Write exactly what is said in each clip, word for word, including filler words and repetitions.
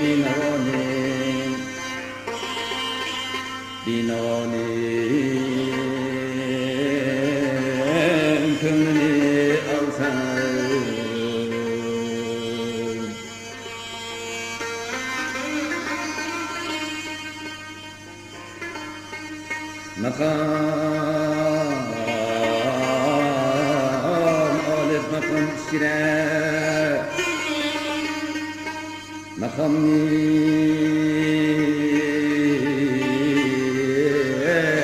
بىنانىڭ، بىنانىڭ كۆڭلىنى ئالساڭ. ماقام ئالىپ ماقام ئىچرە، ماقامنى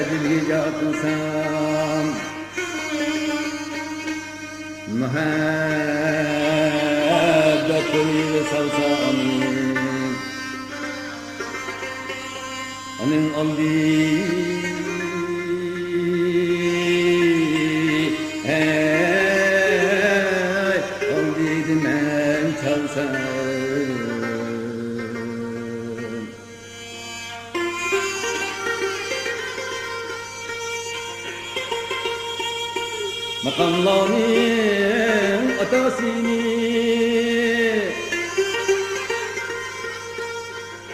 دىلگە جا قىلسام، مۇھەببەت قويۇۋ سالسام، ئانىڭ ئالدى، ھەي، ئالدىدا مەن چالسام. ماقاملارنىڭ ئاتاسىنى،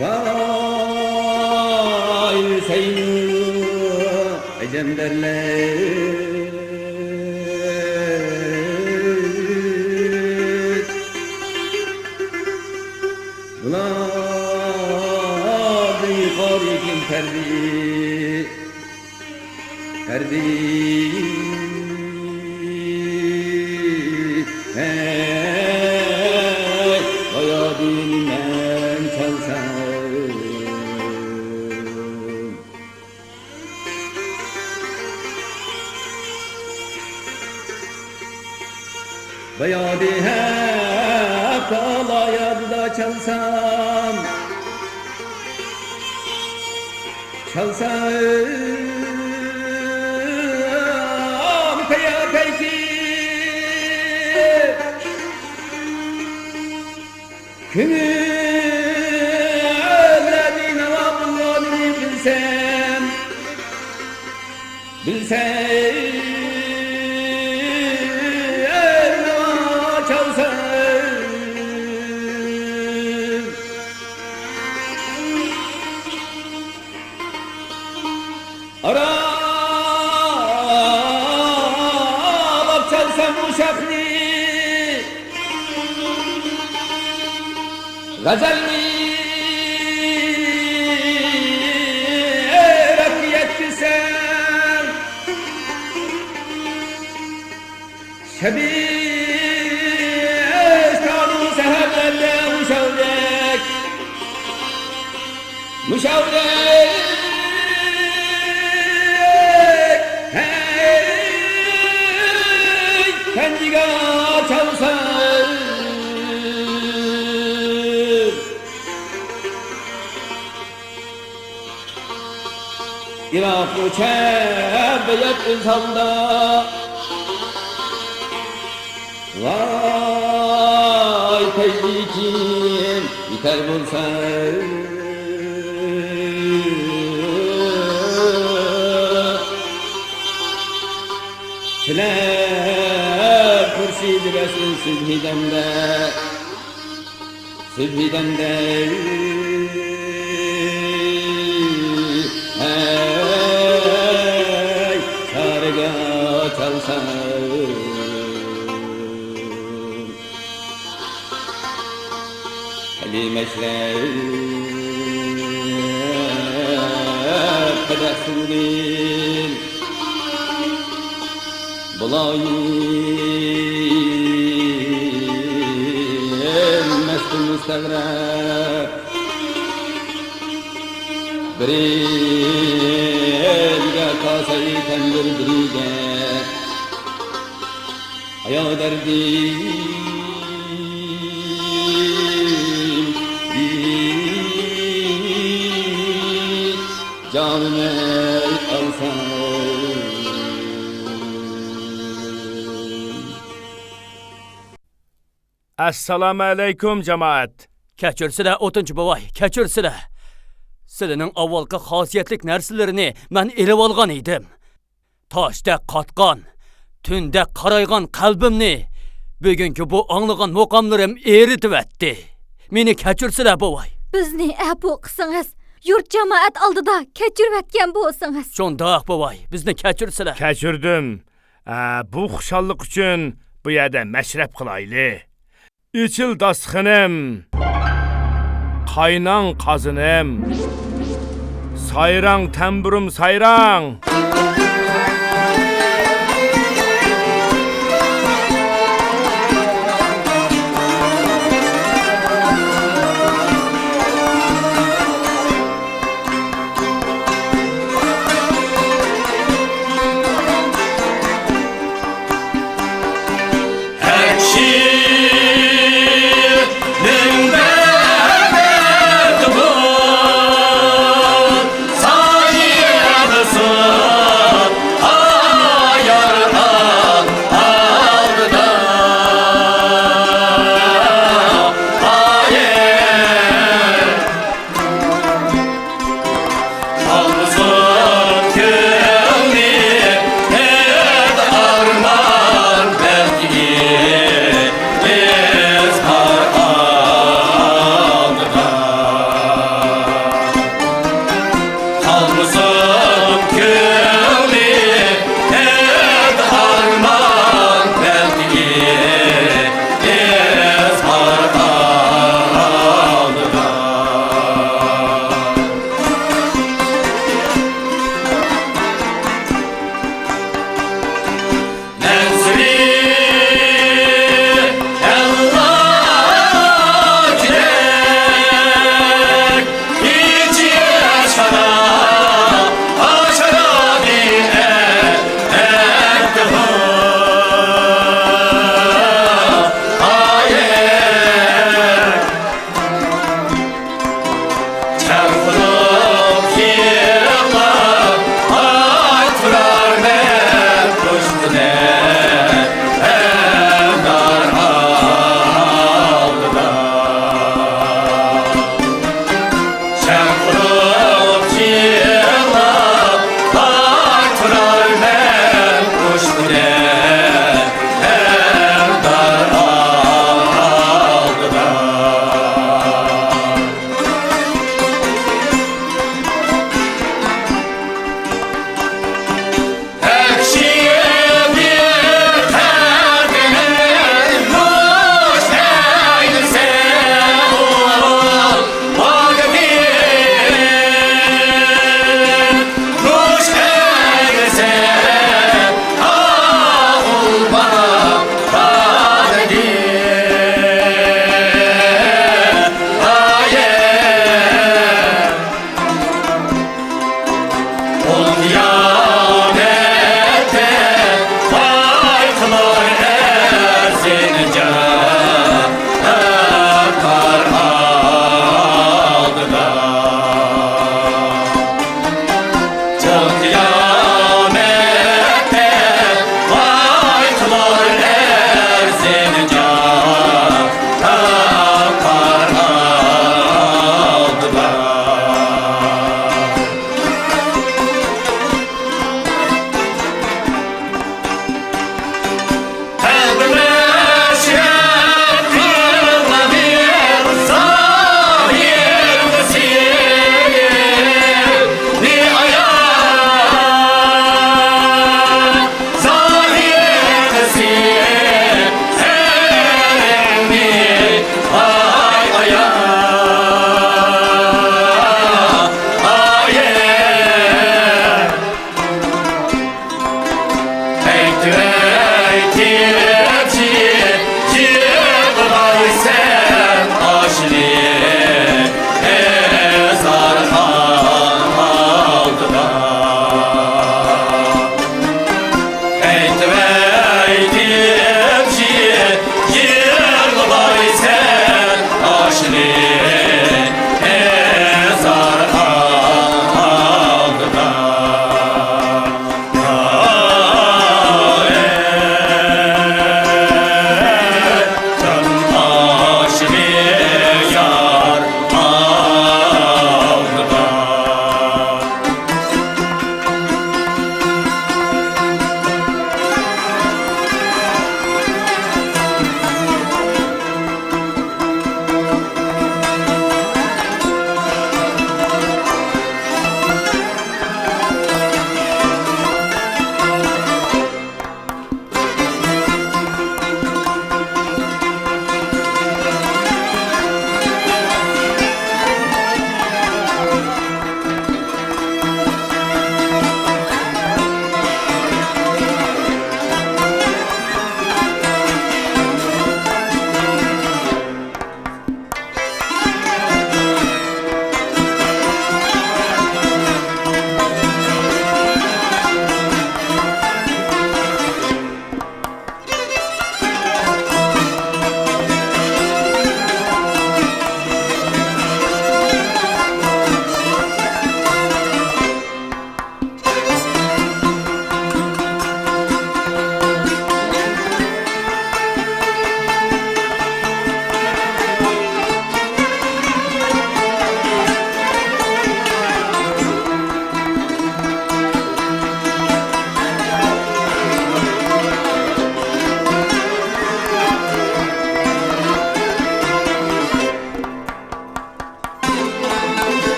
ۋاي، ھۈسەيىن ئەجەمدەرلەر. بۇلاردىن يۇقىرى كىم پەردى، پەردى، ھەي، بايادىن مەن چالسام. بايادى ھەق تائالا يادىدا چالسام، چالسام قەيەر پەيكى. كۆڭۈللەردە ناۋا بولغىنىنى بىلسەم، بىلسەم، ناۋا چالسام. ئارالاپ چالسام ئۇشاقنى، غەزەلنى ئېرىققا يەتكۈزسەم، شەبىستانۇ سەھەرلەردە مۇشاۋدەك، مۇشاۋدەك، ھەي، پەنجىگە چالسام. ئىراقمۇ چەببە يەتمىش ھالدا، ۋاي، پەيزى كىم يېتەر بولسا، تىلەپ خۇرشىدى رەسۇل سۈبھىدەمدە. سۈبھىدەمدە، ھەي، چارىگاھ چالسام. ئەلى مەشرەپ قەدەھ سۇدىن، بۇلايىم مەستۇ مۇستەغرەق. بىرى ئەلگە قاساي تەندۇر بىرىگە. ئايا دەردىم، جانىم ئەي ئالساڭ. ئەسسالامۇئەلەيكۇم، جامائەت! كەچۈرسىلە، ئوتۇنچى بوۋاي، كەچۈرسىلە! سىلىنىڭ ئاۋۋالقى خاسىيەتلىك نەرسىلىرىنى مەن ئېلىۋالغان ئىدىم. تاشتەك قاتقان، تۈندەك قارايغان قەلبىمنى بۈگۈنكى بۇ ئاڭلىغان مۇقاملىرىم ئېرىتىۋەتتى. مېنى كەچۈرسىلە، بوۋاي. بىزنى ئەپۇ قىلسىڭىز، يۇرت جامائەت ئالدىدا كەچۈرۈۋەتكەن بولسىڭىز. شۇنداق، بوۋاي، بىزنى كەچۈرسىلە. كەچۈردۈم. ئە، بۇ خۇشاللىق ئۈچۈن بۇ يەردە مەشرەپ قىلايلى. ئېچىل داستىخىنىم، قايناڭ قازىنىم، سايراڭ تەمبۇرۇم سايراڭ.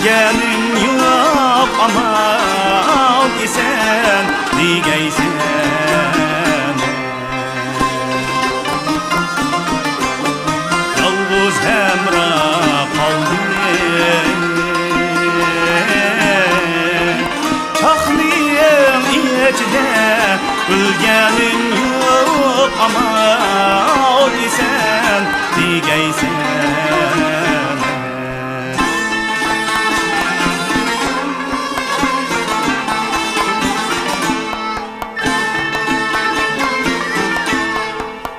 كەلگەنىم يوق ئامان ئېسەن دېگەيسەن. يالغۇز ھەمراھ قالدىم چاقنىڭ ئىچىدە، ئۆلگەنىم يوق ئامان ئېسەن دېگەيسەن.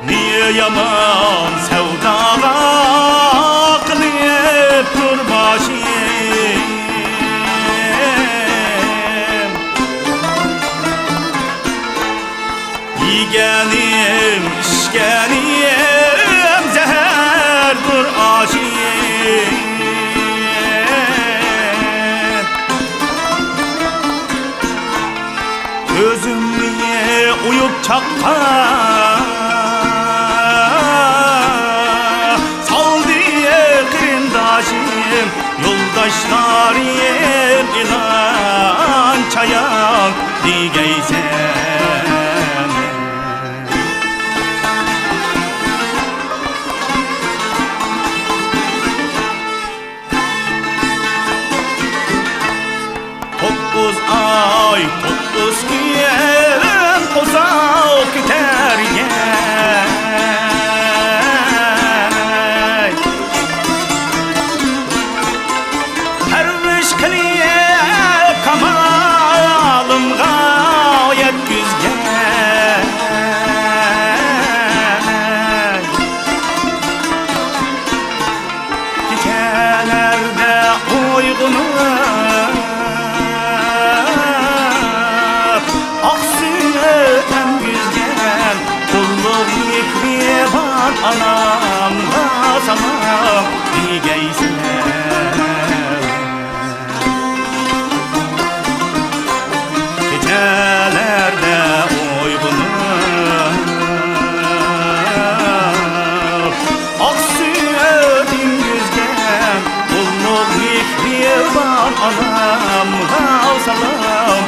نى يامان سەۋداغا قىلىپ تۇر باشىم. يېگەنىم، ئىچكەنىم زەھەردۇر ئاشىم. كۆزۈمنى ئويۇپ چاققا سالدى قېرىنداشىم، يولداشلارىم ئېلان چايان دېگەيسەن. توققۇز ئاي، توققۇز كۈن قورساق كۆتەرگەن. پەرۋىش قىلىپ كامالىمغا يەتكۈزگەن. كېچىلەردە ئويغىنىپ، ئاقسۈت ئەمگۈزگەن، قۇللۇق مېھرىبان ئانامغا سالام دېگەيسەن. كېچىلەردە ئويغىنىپ، ئاقسۈت ئەمگۈزگەن، قۇللۇق مېھرىبان ئانامغا سالام